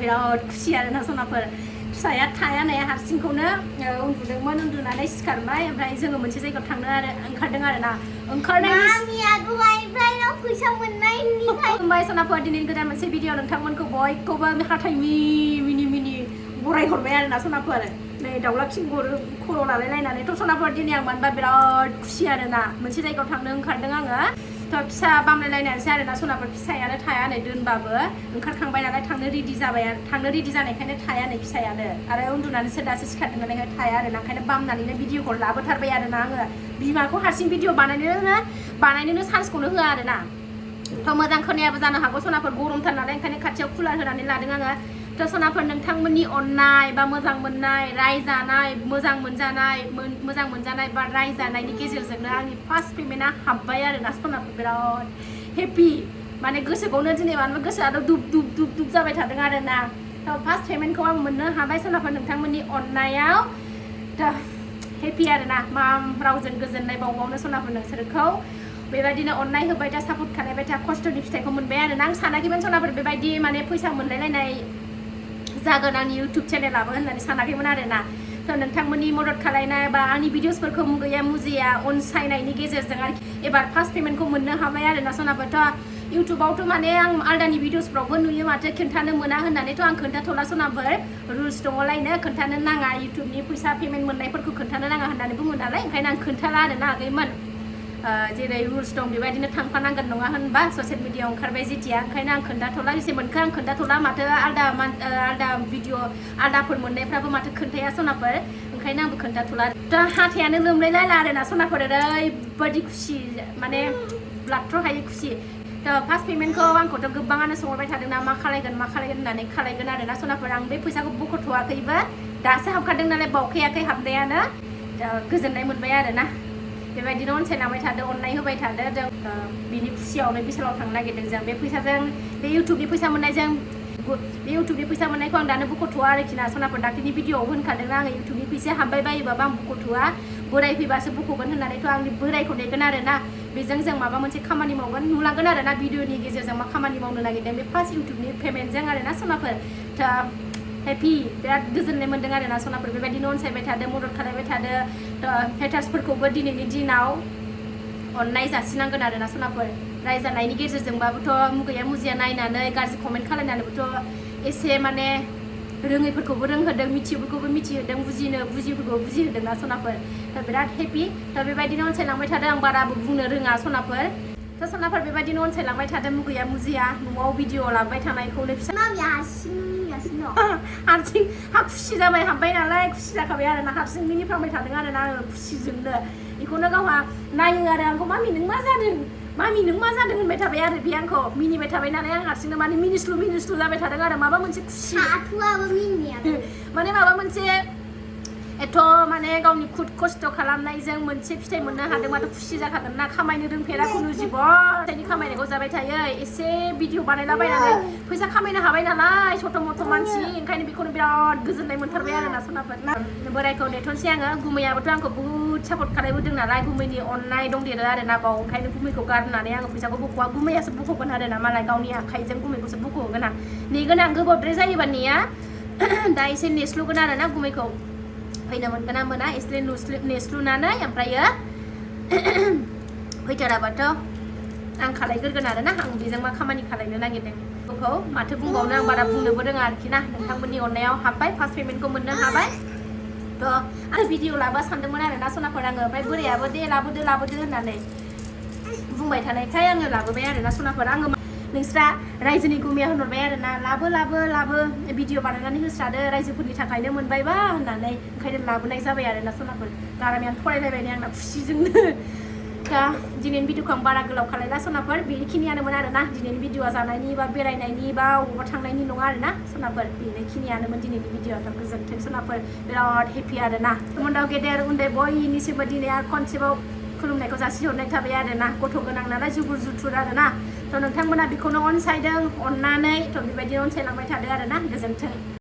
बिराद खुसि आरोना सनाफोर फिसाया थाया नाया हारसिंखौनो उन्दुदोंमोन उन्दुनानै सिखारबाय ओमफ्राय जोङो मोनसे जायगायाव थांनो आरो ओंखारदों आरोना मामिया दहायनिफ्रायनो फैसा मोननायनिफ्राय ओमफ्राय सनाफोर दिनै गोदान मोनसे भिडिअ नोंथांमोनखौ बयखौबो हाथाय मिनि बराय हरबाय आरोना सनाफोर नै दाउला खर' लालायलायनानैथ' सनाफोर दिनै आं मानोबा बिराद खुसि आरोना मोनसे जायगायाव थांनो ओंखारदों आङो थ' फिसा बामलायलायनानैसो आरोना सनाफोर फिसायानो थाया नै दोनबाबो ओंखारखांबाय नालाय थांनो रेडि जानायखायनो थाया नै फिसायानो आरो उन्दुनानैसो दासो सिखारदों नालाय थाया आरोना ओंखायनो बामनानैनो भिडिअखौ लाबोथारबाय आरोना आङो बिमाखौ हारसिं भिडिअ बानायनोनो चान्सखौनो होआ आरोना थ' मोजां खोनायाबो जानो हागौ सनाफोर गरमथार नालाय ओंखायनो खाथियाव कुलार होनानै लादों आङो थ' सनाफोर नोंथांमोननि अननाय बा मोजां मोननाय रायजानाय मोजां मोनजानाय बा रायजानायनि गेजेरजोंनो आंनि फार्स्ट पेमेन्टआ हाबबाय आरोना सनाफोर बिराद हेपि माने गोसोखौनो दिनै मानोबा गोसोआथ' दुब जाबाय थादों आरोना थ' फार्स्ट पेमेन्टखौ आं मोननो हाबाय सनाफोर नोंथांमोननि अननायाव थ' हेपि आरोना मा रावजों गोजोननाय बावबावनो सनाफोर नोंसोरखौ बेबायदिनो अननाय होबाय था सापर्ट खालामबाय था खस्थ'नि फिथाइखौ मोनबाय आरोना आं सानाखैमोन सनाफोर बेबायदि माने फैसा मोनलायलायनाय जागोन आंनि इउटुब चेनेलाबो होननानै सानाखैमोन आरोना थ' नोंथांमोननि मदद खालामनाय बा आंनि भिडिअसफोरखौ मुगैया मुजिया अनसायनायनि गेजेरजों आरोखि एबार फार्स्ट पेमेन्टखौ मोननो हाबाय आरोना सनाफोर थ' इउटुबावथ' माने आं आलदानि भिडिअसफ्रावबो नुयो माथो खोन्थानो मोना होननानैथ' आं खोन्थाथ'ला सनाफोर रुल्स दङलायनो खोन्थानो नाङा इउटुबनि फैसा पेमेन्ट मोननायफोरखौ खोन्थानो नाङा होननानै बुङो नालाय ओंखायनो आं खोन्थाला आरोना आगैमोन जेरै रुल्स दं बेबायदिनो थांफानांगोन नङा होनबा ससियेल मिडियाआव ओंखारबाय जेथिया ओंखायनो आं खोन्थाथ'ला जेसे मोनखो आं खोन्थाथ'ला माथो आलदा भिडिअ आलदाफोर मोननायफ्राबो माथो खोन्थाया सनाफोर ओंखायनो आंबो खोन्थाथ'ला थ' हाथायानो लोमलायलायला आरोना सनाफोर ओरैबायदि खुसि माने लाथ्र' हायै खुसि थ' फार्स्ट पेमेन्टखौ आंखौथ' गोबाङानो सोंहरबाय थादों ना मा खालायगोन होननानै खालायगोन आरोना सनाफोर आं बे फैसाखौ बख'थ'वाखैबो दासो हाबखादों नालाय बावखायाखै हाबनायानो गोजोननाय मोनबाय आरोना बेबायदिनो अनसायलांबाय थादो अननाय होबाय थादो जों बिनि खुसियावनो बिसालाव थांनो नागिरदों जों बे फैसाजों बे इउटुबनि फैसा मोननायजों बे इउटुबनि फैसा मोननायखौ आं दानो बख'थ'वा आरोखि ना सनाफोर दाख्लैनि भिडिअआव होनखादों ना आङो इउटुबनि फैसा हाबबाय बायोबाबो आं बख'थ'वा बोराय फैबासो बख'गोन होननानैथ' आंनि बोरायखौ नेगोन आरोना बेजों जों माबा मोनसे खामानि मावगोन नुलांगोन आरोना भिडिअनि गेजेरजों मा खामानि मावनो नागिरदों बे फार्स्ट इउटुबनि पेमेन्टजों आरोना सनाफोर थ' हेपि बिराद गोजोननाय मोन्दों आरोना सनाफोर बेबायदिनो अनसायबाय थादो मदद खालामबाय थादो थ' हेटार्सफोरखौबो दिनैनि दिनाव अननाय जासिनांगोन आरोना सनाफोर रायजानायनि गेजेरजोंबाबोथ' मुगैया मुजिया नायनानै गाज्रि कमेन्ट खालामनानैबोथ' एसे माने रोङैफोरखौबो रोंहोदों मिथियैफोरखौबो मिथिहोदों बुजियैफोरखौ बुजिहोदों ना सनाफोर थ' बिराद हेपि थ' बेबायदिनो अनसायलांबाय थादों आं बाराबो बुंनो रोङा सनाफोर थ' सनाफोर बेबायदिनो अनसायलांबाय थादों मुगैया मुजिया न'आव भिडिअ लाबाय थानायखौनो फिसा हारसिं खुसि जाबाय हाबबाय नालाय खुसि जाखाबाय आरोना हारसिं मिनिफ्लांबाय थादों आरोना आङो खुसिजोंनो बेखौनो गावहा नायो आरो आंखौ मामि नों मा जादों होनबाय थाबाय आरो बे आंखौ मिनिबाय थाबाय नालाय आं हारसिंनो माने मिनिस्लु जाबाय थादों आरो माबा मोनसे खुसि माने माबा मोनसे एथ' माने गावनि खस्थ' खालामनायजों मोनसे फिथाइ मोननो हादोंबाथ' खुसि जाखागोन ना खामायनो रोंफेरा खुनु जिबन खामायनायखौ जाबाय थायो एसे भिडिअ बानायलाबायनानै फैसा खामायनो हाबाय नालाय सथ' मथ' मानसि ओंखायनो बेखौनो बिराद गोजोननाय मोनथारबाय आरोना सनाफोर बोरायखौ नेथ'नोसै आङो गुमैयाबोथ' आंखौ बुहुद सापर्ट खालामबोदों नालाय गुमैनि अननाय दंदेरो आरोना बाव ओंखायनो गुमैखौ गारनानै आङो फैसाखौ बख'वा गुमैयासो बख'गोन आरोना मालाय गावनि आखाइजों गुमैखौसो बख'होगोन आं नेगोन आं गोबावद्राय जायोबा नेया दा एसे नेस्लुगोन आरोना गुमैखौ फैनो मोनगोन ना मोना एसे नेस्लुनानै ओमफ्रायो फैथाराबाथ' आं खालायग्रोगोन आरोना आं बेजों मा खामानि खालायनो नागिरदों बेखौ माथो बुंबावनो आं बारा बुंनोबो रोङा आरोखि ना नोंथांमोननि अननायाव हाबबाय फार्स्ट पेमेन्टखौ मोननो हाबाय थ' आं भिडिअ लाबा सानदोंमोन आरोना सनाफोर आङो ओमफ्राय बोरायाबो दे लाबोदो होननानै बुंबाय थानायखाय आङो लाबोबाय आरोना सनाफोर आङो नोंस्रा रायजोनि गुमैया होनहरबाय आरोना लाबो भिडिअ बानायनानै होस्रादो रायजोफोरनि थाखायनो मोनबायबा होननानै ओंखायनो लाबोनाय जाबाय आरोना सनाफोर गारामायानो फरायलायबाय नै आंना खुसिजोंनो दा दिनैनि भिडिअखौ आं बारा गोलाव खालायला सनाफोर बेखिनियानोमोन आरोना दिनैनि भिडिअआ जानायनि बा बेरायनायनि बा अबावबा थांनायनि नङा आरोना सनाफोर बेखिनियानोमोन दिनैनि भिडिअआ गोजोन्थों सनाफोर बिराद हेपि आरोना सोमोन्दोआव गेदेर उन्दै बयनिसिमबो दिनै आरो खनसेबाव खुलुमनायखौ जासिहरनाय थाबाय आरोना गथ' गोनां नालाय जुबुर जुथुर आरोना थ' नोंथांमोना बेखौनो अनसायदों अननानै थ' बेबायदिनो अनसायलांबाय थादों आरोना गोजोन्थों।